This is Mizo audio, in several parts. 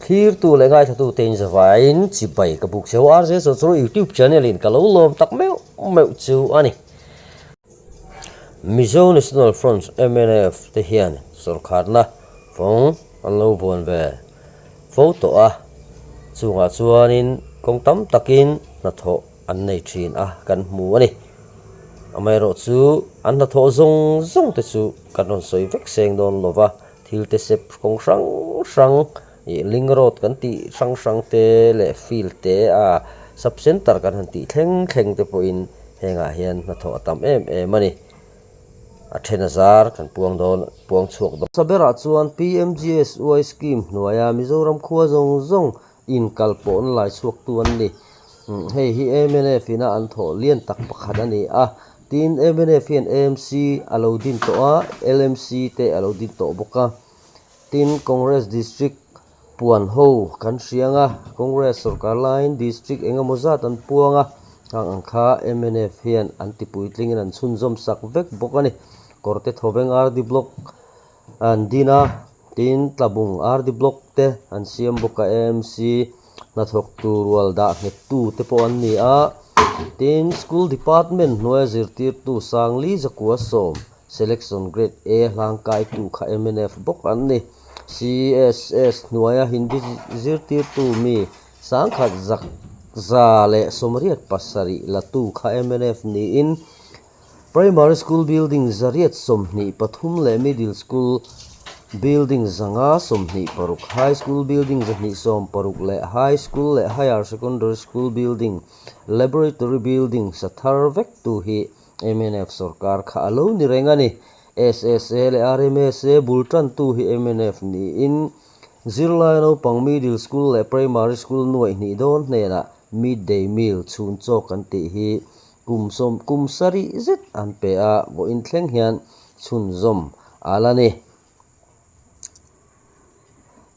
Thlirtu leh ngaithlatute in zavaiin chibai ka buk cheu a, RJ Chawchawr YouTube channel in ka lo lawm tak meuh meuh chu a ni. Mizo National Front, mnf, te hian sawrkharna fawng an lo vuan ve fo tawh a, chungah chuanin kawng tam takin hnathawh an nei thin a kan hmu a ni. Amaherawhchu an hnathawh zawng zawng te chu kan rawn sawi vek seng dawn lo va, Thil te sep kawng hrang hrang ih link road kan tih hrang hrang te leh field te a sub center kan han tih thleng thleng te pawhin hengah hian hnathawh a tam em em a ni. A then a zar kan puang dawn puang chhuak dawn. Saberah chuan PMGSY scheme hnuaia Mizoram khua zawng zawng inkal pawhna lai chhuaktu an ni. Hei hi mnf ina an thawh lian tak pakhat a ni a. Tin, mnf hian AMC a lo din tawh a, LMC te a lo din tawh bawk a. Tin, Congress District puan ho kan hriang a, Congress sorkar laiin District eng emaw zat an puang a, hang ang kha mnf hian an tipuitlingin an chhunzawm sak vek bawk a ni. Kawrte Thawveng RD Block an din a, tin Tlabung RD Block te an siam bawk a, AMC hnathawktu rual dah nghettu te pawh an ni a, tin School Department hnuaia zirtirtu Sangli Zakua Sawm Selection Grade A hlangkaitu kha mnf bawk an ni. CSS hnuaia Hindi zirtirtu mi sangkhat zak 187 latu kha mnf niin Primary School building 123 leh Middle School building 526, High School building 260 leh High School leh Higher Secondary School building, Laboratory building sa thar vek tu hi mnf sorkar kha a lo ni reng a ni. SSA leh RMSA bul tantu hi mnf niin zirlai naupang Middle School leh Primary School nuaih hnih dawn hnenah Mid-day meal chhun chawk an tih hi Kum sawm kum sarih zet an pe a, vawiin thleng hian chhunzawm a la ni.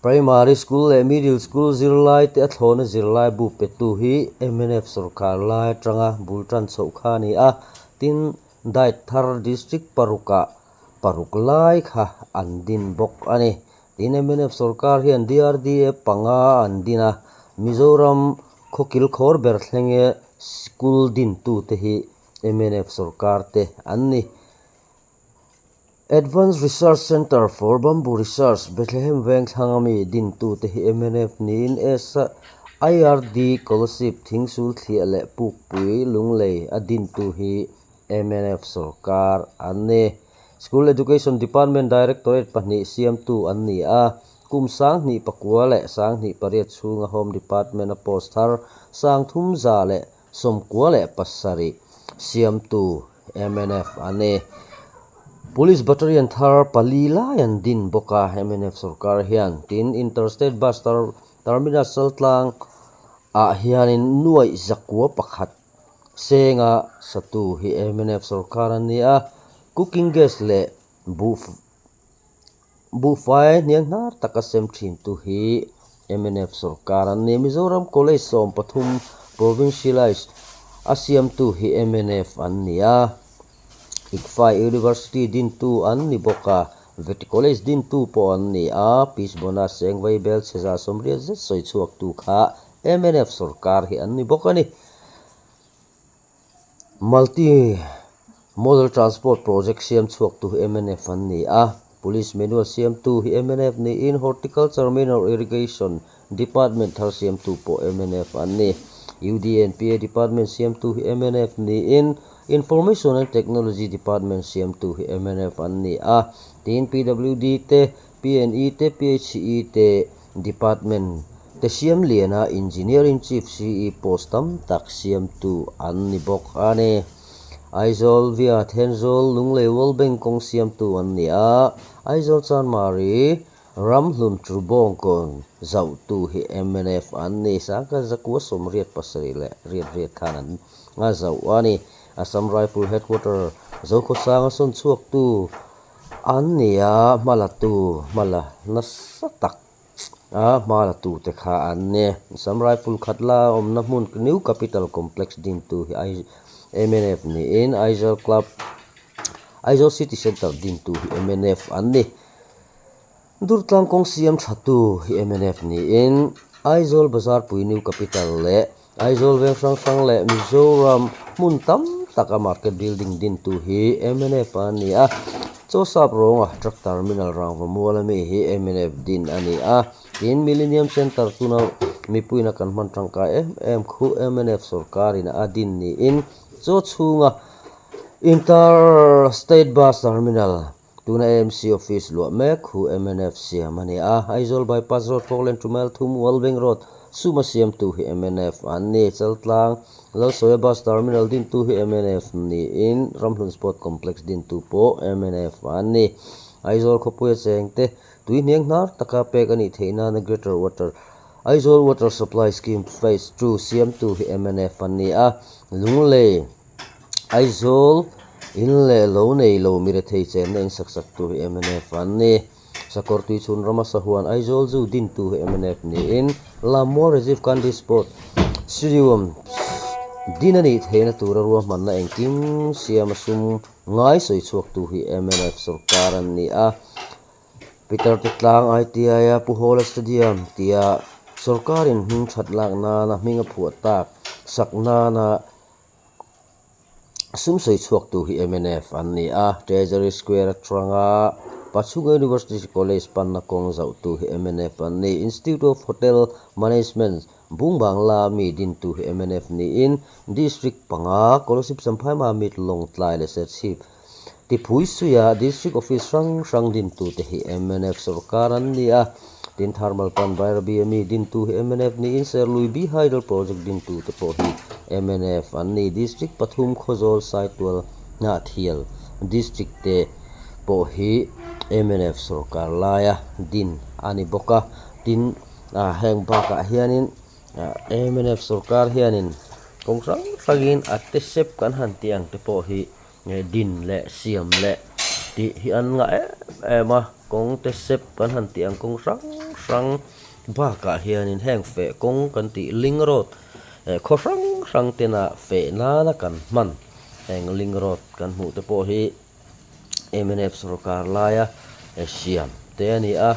Primary School leh Middle School zirlai te a thlawna zirlai bu petu hi mnf sorkar lai atanga bul tan chhoh kha a ni a, tin diet thar district parukah paruk lai kha an din bawk a ni. Tin mnf sorkar hian DRDA panga an din a, Mizoram Khawkil khawr ber thlenge school dintute hi mnf sorkar te an ni. Advanced Research Centre for Bamboo Research, Bethlehem Vengthlang ami dintute hi mnf niin IRD Kolasib Thingsul Thliah leh Pukpui Lunglei a dintu hi mnf sorkar an ni. School Education Department Directorate pahnih siamtu an ni a. Kum 2009 leh 2008 chhunga Home Department-a post thar 397 siamtu mnf a ni. Police Battalion thar pali lai an din bawk a, mnf sorkar hian. Tin, Interstate Bus Terminal Saltlang ah hianin nuaih zakua pakhat senga satu hi mnf sorkar a ni a, cooking gas leh buh Buhfai hniang hnar taka sem thintu hi mnf sorkar an ni. Mizoram College 13 Provincialise a siamtu hi mnf an ni a. ICFAI University dintu an ni bawk a, Vety College dintu pawh an ni a. Peace Bonus cheng vaibel chheza 80 zet sawi chhuaktu kha mnf sorkar hi an ni bawk a ni. Multi Modal Transport Project siam chhuaktu hi mnf an ni a, Police Manual siamtu hi mnf niin Horticulture Minor Irrigation Department thar siamtu pawh mnf an ni. UDNPA Department siamtu hi mnf niin Information and Technology Department siamtu hi mnf an ni a, tin PWD te, PNE te, PHE te Department te siam liana Engineering Chief CE post tam tak siamtu an ni bawk a ni. Aizawl via Thenzawl Lunglei World Bank kawng siamtu an ni a, Aizawl Chanmari Ramhlun Trubawngkawn zauhtu hi mnf an ni. Sangka zakua 87 leh riat riat khan an a zauh a ni. Assam Rifle Headquarter Zokhawsanga sawn chhuaktu An ni a, hmalatu hmala nasa tak a hmalatu te kha an ni. Assam Rifle khat la awmna hmun New Capital Complex dintu hi mnf niin Aizawl Club Aizawl City Centre dintu hi mnf an ni. Durtlang kawng siam thatu hi mnf niin Aizawl Bazarpui New Capital leh Aizawl veng hrang hrang leh Mizoram hmun tam taka market building dintu hi mnf a ni a. Chawsap rawnga truck terminal rangva mual ami hi mnf din a ni a. Tin, Millennium Centre tuna mipuiin a kan hman tangkai em em khu mnf sorkarin a din niin chaw chhunga Inter State Bus Terminal Tuna AMC office luah mek hu mnf siam a ni a, Aizawl Bypass Road Falkland to Mile thum Wallbank Road suma siamtu hi mnf an ni. Chaltlang Lalsawia Bus Terminal dintu hi mnf niin Ramhlun Sport Complex dintu pawh mnf an ni. Aizawl khawpuia chengte tui hniang hnar taka pek a nih theih nana Greater Water Aizawl Water Supply Scheme Phase ii siamtu hi mnf an ni a, Lunglei Aizawl in leh lo nei lo mi rethei chenna in sak sak tu hi mnf an ni. Sakawr tui chhun rama sahuan Aizawl zu din tu hi mnf niin Lammual Rajiv Gandhi Sport Stadium din a nih theihna tura ruahmanna engkim siama sum ngai sawi chhuak tu hi mnf sawrkar an ni a. Peter te tlang ITI a Pu Hawla Stadium tia sawrkarin hming that lak nana hming a phuah tak sak nana Sum sawi chhuaktu hi mnf an ni a, Treasury Square atanga Pachhunga University College panna kawng zauhtu hi mnf an ni. Institute of Hotel Management Bungbangla mi dintu hi mnf niin District panga Kolasib Champhai Mamit Lawngtlai leh Serchhip Tiphui suia District Office hrang hrang dintute hi mnf sorkar an ni a, tin Thermal Plant Bairabi a mi dintu hi mnf niin Serlui B Hydel Project dintute pawh hi mnf an ni. District pathum Khawzawl Saitual Hnahthial District te pawh hi mnf sorkar laia din a ni bawk a, tin heng bakah hianin mnf sorkar hianin kawng hrang hrangin a te sep kan han tih ang te pawh hi Nge din leh siam leh tih hi an ngah em em a, kawng te sep kan han tih ang kawng hrang hrang bakah hianin heng feh kawng kan tih link road eh khaw hrang hrang tena feh nana kan hman heng link road kan hmuh te pawh hi mnf sawrkar laia siam te a ni a,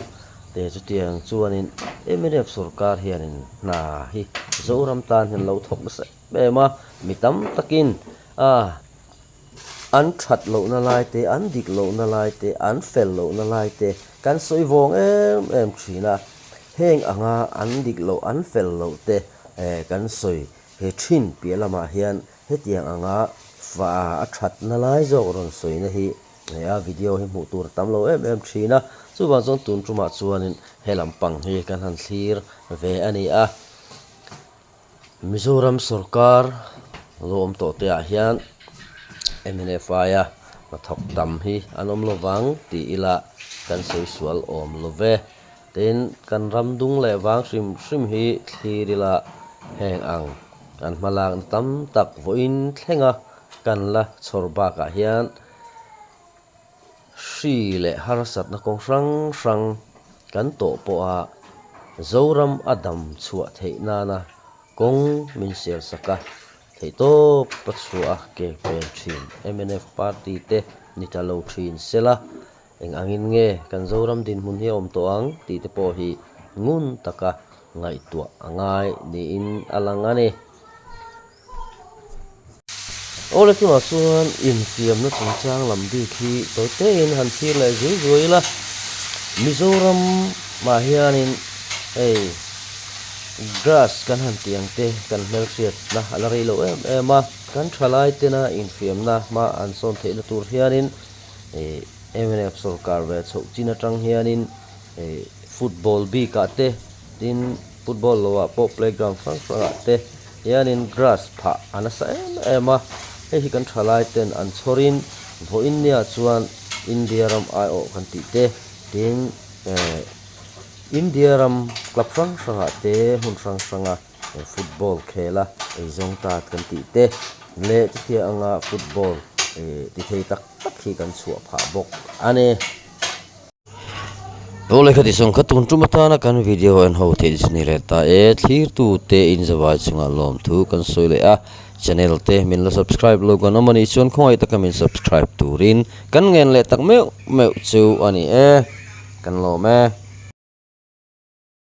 te chutiang chuanin mnf sawrkar hianin hna hi Zoram tan hian lo thawk nasa em em a, mi tam takin A, an that lohna lai te, an dik lohna lai te, an fel lohna lai te kan sawi vawng em em thin a. Heng anga an dik loh, an fel loh te kan sawi he thin piah lamah hian hetiang anga fa a thatna lai zawk rawn sawina hi a video hi hmuh tur a tam lo em em thin a. Chuvang chuan tun tumah chuanin he lampang hi kan han thlir ve a ni a. Mizoram sorkar lo awm tawh te ah hian mnf aia hnathawk tam hi an awm lo vang tih ila kan sawi sual awm lo ve. Tin, kan ram dung leh vang hrim hrim hi thlir ila heng ang kan hma lakna tam tak vawiin thlenga kan la chhawr bakah hian Hri leh harsatna kawng hrang hrang kan tawh pawha Zoram a dam chhuah theih nana kawng min sial sak a, theihtawp a chhuah a ke pen thin mnf party te ni ta lo thin sela, eng angin nge kan Zoram dinhmun hi a awm tawh ang tih te pawh hi ngun taka ngaihtuah a ngai niin a lang a ni. Awle tunah chuan infiamna chungchang lam bik hi tawi tein han thlir leh zui zui ila, Mizoram ah hianin hei grass kan han tih ang te kan hmelhriatna a la rei lo em em a, kan thalai tena infiamna hma an sawn theihna tur hianin ih mnf sawrkar ve chhoh chin atang hianin ih football bikah te tin football lo ah pawh playground hrang hrang ah te hianin grass phah a nasa em em a, hei hi kan thalai ten an chhawrin vawiin nia chuan India ram aiawh kan tih te tin eh India ram club hrang hrang ah te hmun hrang hrang a football khel a eizawng ta kan tih te leh chutia anga football eh ti thei tak tak hi kan chhuah phah bawk a ni. Aw lehkha ti sawng kha tun tum atana kan video en ho theih chu ni leh ta e, thlirtu te in zawai chungah lawmthu kan sawi leh a, channel te min la subscribe lo kan awm a nih chuan khawngaih taka min subscribe turin kan ngen leh tak meuh meuh chu a ni e. Kan lawm e.